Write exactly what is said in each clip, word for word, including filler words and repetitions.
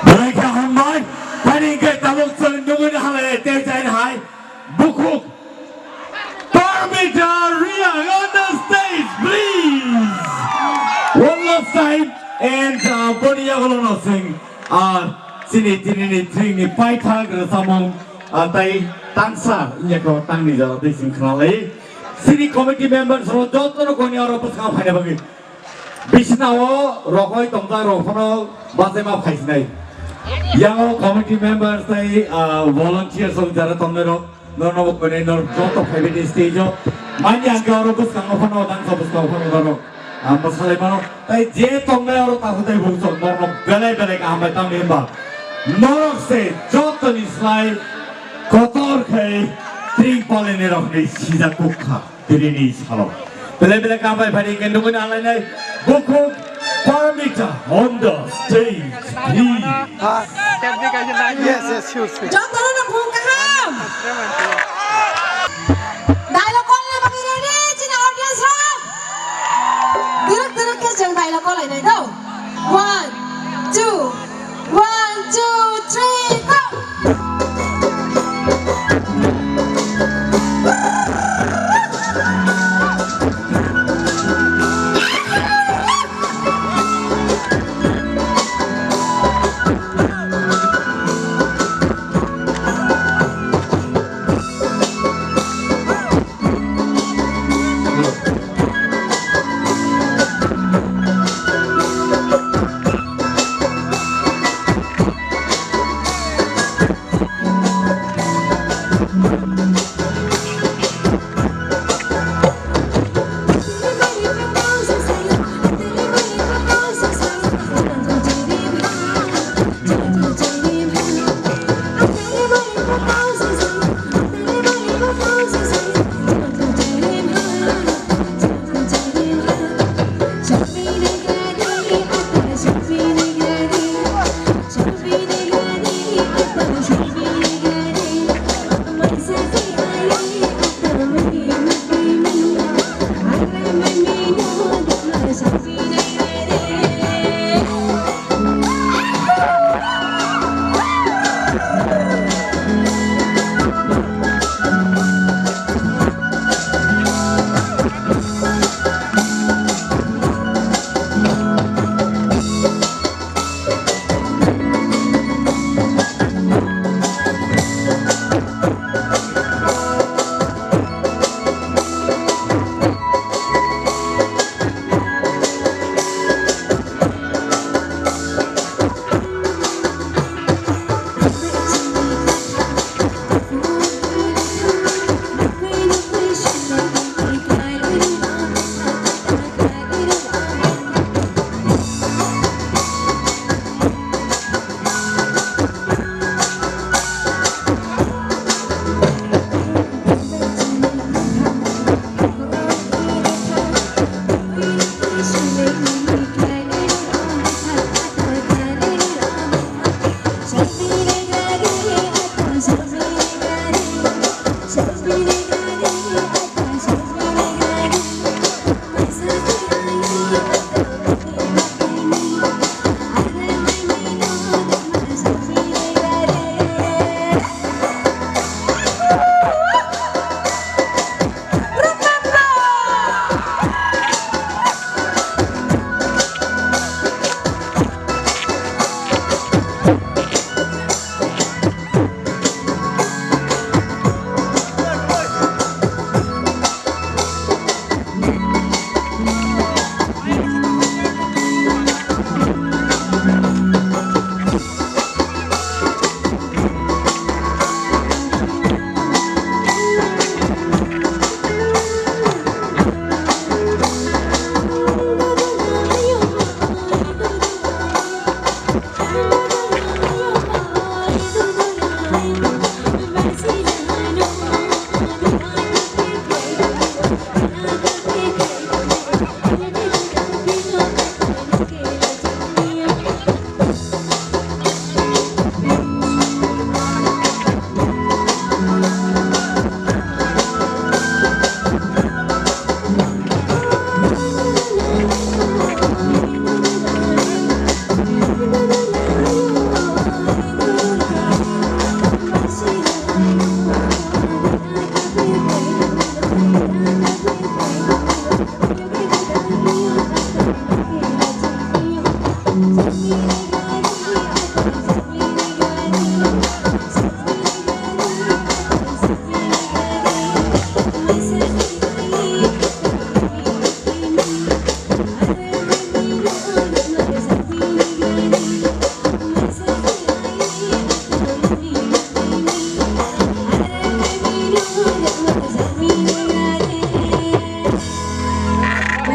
Belai khe hambai, tani hwnkhe tabuk chwng nugwi halai tei jaini hai bukhuk Parmita Reang on the stage, please. One last time, and, uh, boni yagulo no chwng, uh, chini tinini thringni paithak rwchapmung, uh, tei tangsa wngya khe tangni jora tei chwng khwnalai. Chini committee members rok jotono koni oro bwskango phaina bagwi. Bisina o rohoi tongjak rok phano bachaima phaisinai. Yang o committee members tei, ah, volunteers rok jara tongnai rok, norno bo koinai norok joto phaibai di stage o. Mani ang khe oro bwskango phano, dangsa bwskango phano norok, ah, mwsalai mano. Tei je tongnai oro takhuk tei bukchok norno belai belai kaham bai tamni hwnba norok se jotoni slai kotor khe tring palini rokni sijak kuk kha. Tini ni salo. Belai belai kaham bai phai khe nugwi nalainai bukhuk Parmita on the stage, please. Yes, yes, sure, sure. Jotono no phung kaham. Dialogue kolna bagwi ready, chini audience rok. Direk direk khe chwng dialogue kolainai do. One, two. One, two, three, go!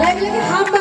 Ham